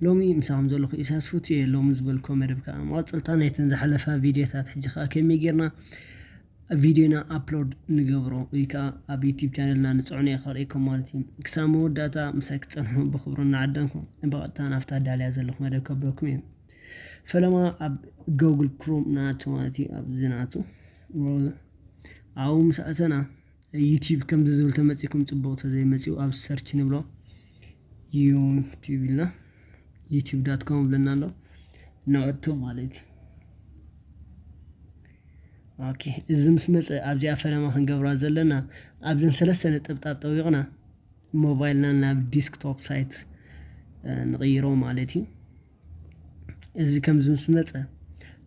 ሎሚ ምሳኹም ዘለኹ ኢሳያስ ፉቱ እየ። ሎሚ ዝበልኮ መደብ ከዓ መቐጸልታ ናይተን ዝሓለፋ ቪድዮታት፣ ሕጂ ከዓ ከመይ ጌርና ቪድዮና ኣፕሎድ ንገብሮ ወይ ከዓ ኣብ ዩቲዩብ ቻነልና ንጽዕኖ እየ ከርእየኩም ማለት እዩ። ክሳብ መወዳእታ ምሳይ ክትጸንሑ ብኽብሪ እናዓደንኩ ብቐጥታ ናብታ ዳልያ ዘለኹ መደብ ከብረኩም እየ። ፈለማ ኣብ ጎግል ክሮም ንኣቱ ማለት እዩ። ኣብዚ ንኣቱ ኣብኡ ምስ ኣተና ዩቲዩብ ከምዚ ዝብል ተመጺኩም ጽቡቕ ተዘይመጺኡ ኣብ ሰርች ንብሎ። ዩቲዩብ ኢልና ዩቲዩብ ዳት ኮም ብለና ኣሎ። ነወቱ ማለት እዩ። ኦኬ፣ እዚ ምስ መጸ ኣብዚኣ ፈለማ ክንገብራ ዘለና ኣብዘን ሰለስተ ነጠብጣብ ጠዊቕና ሞባይልና ናብ ዲስክቶፕ ሳይት ንቕይሮ ማለት እዩ። እዚ ከምዚ ምስ መጸ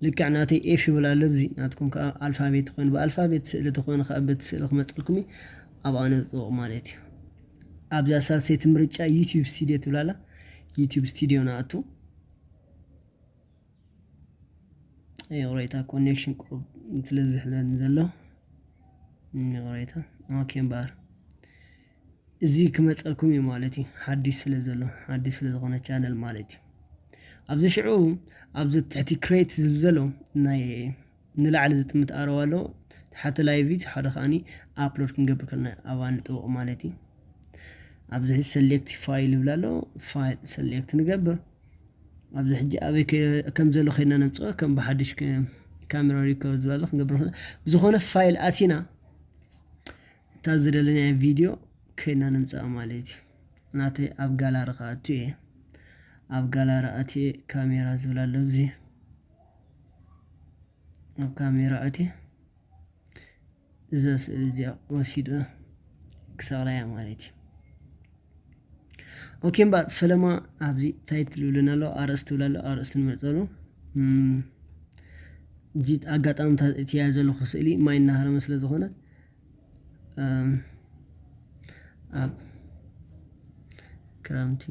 ልክዕ ናተይ ኤፍ ይብል ኣሎ። እዚ ናትኩም ከዓ ኣልፋቤት ኮይኑ ብኣልፋቤት፣ ስእሊ ተኾይኑ ከዓ በቲ ስእሊ ክመጸልኩም እዩ። ኣብኣ ነጥብቕ ማለት እዩ። ኣብዛ ሳልሰይቲ ምርጫ ዩቲዩብ ስቱዲዮ ትብላላ። ዩቲዩብ ስቱዲዮ ንኣቱ። ይቕሬታ፣ ኮኔክሽን ቁሩብ ስለ ዝሕለኒ ዘሎ ይቕሬታ። ኦኬ እምበኣር እዚ ክመፀልኩም እዩ ማለት እዩ። ሓዲሽ ስለ ዘሎ፣ ሓዲሽ ስለ ዝኾነ ቻነል ማለት እዩ። ኣብዚ ሽዑ ኣብዚ ትሕቲ ክሬት ዝብል ዘሎ ናይ ንላዕሊ ዝጥምት ኣረው ኣሎ። ሓደ ላይቭ እቲ ሓደ ከዓኒ ኣፕሎድ ክንገብር ከለና ኣብኣ ንጥውቕ ማለት እዩ። ኣብዚ ሕጂ ሰሌክት ፋይል ይብል ኣሎ። ፋይል ሰሌክት ንገብር። ኣብዚ ሕጂ ኣበይ ከ-፣ ከም ዘሎ ከይድና ነምፅኦ። ከም ብሓድሽ ከ-፣ ካሜራ ሪከርድ ዝብል ኣሎ ክንገብር ንኽእል። ብዝኾነ ፋይል ኣቲና እታ ዝደለናዮ ቪድዮ ከይድና ነምፅኣ ማለት እዩ። ናተይ ኣብ ጋላሪ ክኣቱ እየ። ኣብ ጋላሪ ኣትየ ካሜራ ዝብል ኣሎ። እዚ ኣብ ካሜራ ኣትየ እዛ ስእሊ እዚኣ ወሲደ ክሰቕላ እያ ማለት እዩ። ኦኬ እምበኣር ፈለማ ኣብዚ ታይትል ይብለና ኣሎ፣ ኣርእስቲ ይብል ኣሎ፣ ኣርእስቲ ንመርፀሉ። እም፣ እጂ ኣጋጣሚ እታ እትያ ዘለኹ ስእሊ ማይ እናሃረመ ስለ ዝኾነት፣ እም፣ ኣብ ክረምቲ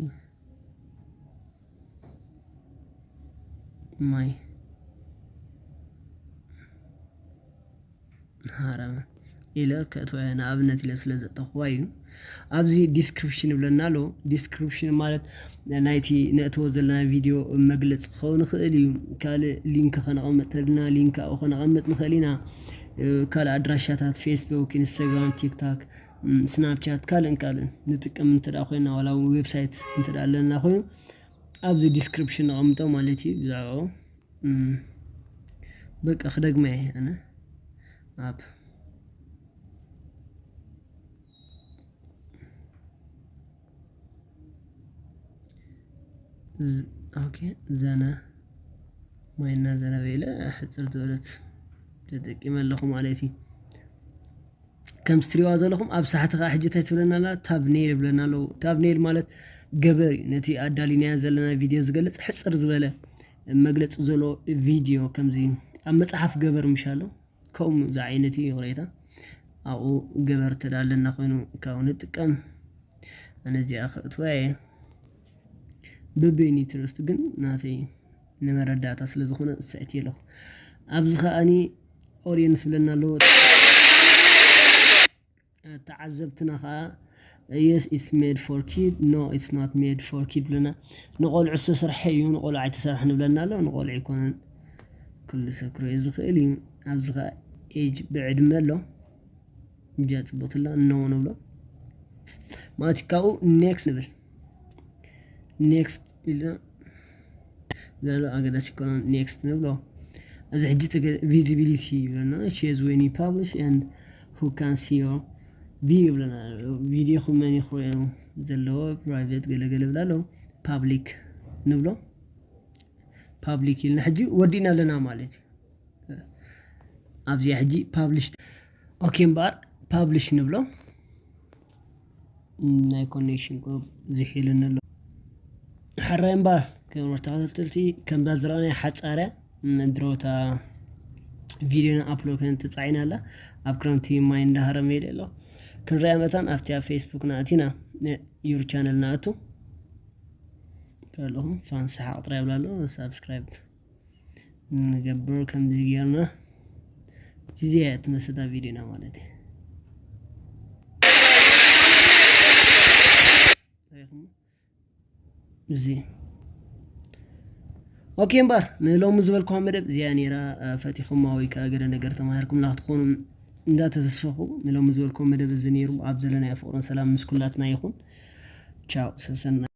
ማይ ሃረመ ኢለ ከእትዋ እየ፣ ንኣብነት ኢለ ስለ ዘእተኽዋ እዩ። ኣብዚ ዲስክሪፕሽን ይብለና ኣሎ። ዲስክሪፕሽን ማለት ናይቲ ነእትዎ ዘለና ቪድዮ መግለፂ ክኸውን ይኽእል እዩ። ካልእ ሊንክ ከነቐምጥ ተልና ሊንክ ኣብኡ ከነቐምጥ ንኽእል ኢና። ካልእ ኣድራሻታት ፌስቡክ፣ ኢንስታግራም፣ ቲክታክ፣ ስናፕቻት፣ ካልእን ካልእን ንጥቀም እንተ ደኣ ኮይና፣ ዋላ እውን ዌብሳይት እንተ ደኣ ኣለና ኮይኑ ኣብዚ ዲስክሪፕሽን ነቐምጦ ማለት እዩ ብዛዕባኡ። እም፣ በቃ ክደግማ እየ ኣነ። ኣብ ዝ-፣ ኦኬ፣ ዘነ፣ ማይና ዘነ በይለ ሕጽር ዝበለት ተጠቂመ ኣለኹ ማለት እዩ። ከም ትሪእዋ ዘለኹም ኣብ ሳሕቲ ከዓ ሕጂ እንታይ ትብለና ኣላ? ታብኔል ይብለና ኣለዉ። ታብኔል ማለት ገበር እዩ። ነቲ ኣዳሊናዮ ዘለና ቪድዮ ዝገልጽ ሕጽር ዝበለ መግለጺ ዘሎ ቪድዮ፣ ከምዚ ኣብ መጽሓፍ ገበር ምሽ ኣሎ። ከምኡ ዝዓይነት እዩ ይቕሬታ። ኣብኡ ገበር ተዳለና ኮይኑ ካብኡ ንጥቀም። ኣነ እዚኣ ከእትዋ እየ። ብበይኒ ትርስት ግን ናተይ ንመረዳእታ ስለ ዝኾነ ስዕት ኣለኹ። ኣብዚ ከኣኒ ኦዲየንስ ብለና ኣለዎ። ተዓዘብትና ከዓ yes it's made for kid, no it's not made for kid ብለና። ንቆልዑ ዝተሰርሐ እዩ፣ ንቆልዑ ኣይተሰርሐን ብለና ኣሎ። ንቆልዑ ኣይኮነን፣ ኩሉ ሰብ ክርእዮ ዝኽእል እዩ። ኣብዚ ከዓ ኤጅ ብዕድመ ኣሎ። እጃ ጽቡቕትላ ኖ ንብሎ ማለት እዩ። ካብኡ ኔክስት ንብል። ኔክስት ኢልና ዘሎ ኣገዳሲ ይኮነን፣ ኔክስት ንብሎ። እዚ ሕጂ ቪዚቢሊቲ ይብለና፣ ቼዝ when you publish and who can see your video ይብለና። ቪዲዮኹም መን እዩ ክርእዮ ዘለዎ፣ ፕራይቬት ገለገለ ብላ ኣሎ። ፓብሊክ ንብሎ። ፓብሊክ ኢልና ሕጂ ወዲእና ኣለና ማለት እዩ። ኣብዚኣ ሕጂ ፓብሊሽ፣ ኦኬ እምበኣር ፓብሊሽ ንብሎ። ናይ ኮኔክሽን ቁሩብ ዝሕ ኢሉኒ ኣሎ። ሕራይ እምበኣር ክቡር ተኸታተልቲ፣ ከምዛ ዝረኣናያ ሓጻርያ ምድሮታ ቪድዮና ኣፕሎድ ኮይና ተጻዒና ኣላ። ኣብ ክረምቲ ማይ እንዳሃረመ ኢለ ኣሎ። ክንሪኣ መታን ኣብቲ ኣብ ፌስቡክ ንኣቲና ዩር ቻነል ንኣቱ። ከለኹም ፋን ሰሓቕ ጥራይ ይብላ ኣሎ። ሳብስክራይብ ንገብር ከምዚ ጌርና። እዚ እያ ትመስል እታ ቪድዮና ማለት እዩ። ርኢኹም? እዚ ኦኬ እምበር ንሎሚ ዝበልኩዋ መደብ እዚኣ ነይራ። ፈቲኹማ ወይ ከዓ ገለ ነገር ተማሂርኩምላ ክትኾኑ እንዳተተስፈኹ፣ ንሎሚ ዝበልኩዎ መደብ እዚ ነይሩ። ኣብ ዘለናዮ ፍቕርን ሰላም ምስ ኩላትና ይኹን። ቻው ሰሰና።